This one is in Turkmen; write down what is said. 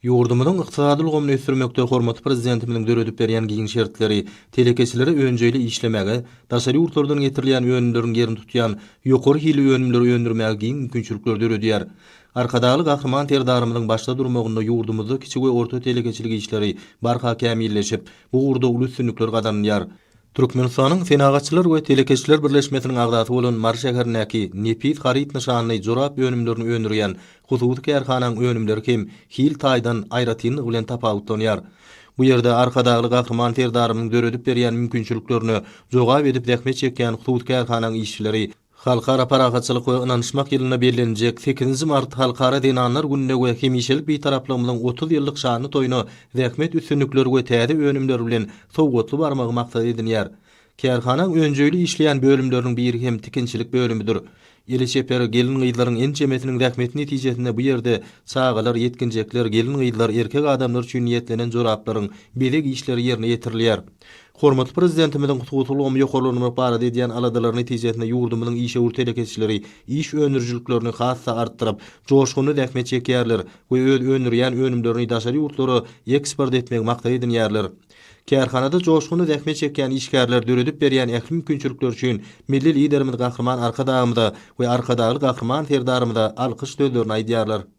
Ýurdumyzyň ykdysady ulgamyny ösdürmekde hormatly Prezidentimiziň döredip berýän giň şertleri telekeçilere önjeýli işlemäge, daşary ýurtlardan getirilýän önümleriň ýerini tutýan ýokary hilli önümleri öndürmäge giň mümkinçilikleri döredýär. Arkadagly Gahryman Serdarymyzyň başda durmagynda ýurdumyzda kiçi we orta telekeçilik işleri barha kämilleşip, bu ugurda uly üstünlikler gazanylýar. Türkmenistanyň Senagatçylar we telekeçiler birleşmesiniň agzasy bolan Mary şäherindäki Nepis haryt nyşanly jorap önümlerini öndürýän hususy kärhanaň önümleri hem hil taýdan aýratynlygy bilen tapawutlanýar. Bu ýerde Arkadagly Gahryman Serdarymyzyň döredip berýän mümkinçiliklerine jogap edip zähmet çekýän hususy kärhanaň işçileri Halkara parahatçylyk we ynanyşmak ýylynda belleniljek sekizinji mart Halkara zenanlar gününe we hemişelik Bitaraplygymyzyň 30 ýyllyk şanly toýuna zähmet üstünlikleri we täze önümler bilen sowgatly barmagy maksat edinýär. Kärhanaň önjeýli işleýän bölümleriniň biri hem tikinçilik bölümidir. Eli çeper gelin-gyzlaryň ençemesiniň zähmeti netijesinde bu ýerde çagalar, ýetginjekler, gelin-gyzlar, erkek adamlar üçin niýetlenen joraplaryň bezeg işleri ýerine ýetirilýär. Hormatly Prezidentimiziň hususy ulgamy ýokarlandyrmak barada edýän aladalary netijesinde ýurdumyzyň işewür telekeçileri iş öndürijiliklerini has-da artdyryp, joşgunly zähmet çekýärler we öz öndürýän önümlerini daşary ýurtlara eksport etmegi maksat edinýärler. Kärhanada joşgunly zähmet çekýän işgärler döredip berýän ähli mümkinçilikler üçin Milli Liderimiz Gahryman Arkadagymyza we Arkadagly Gahryman Serdarymyza alkyş sözlerini aýdýarlar.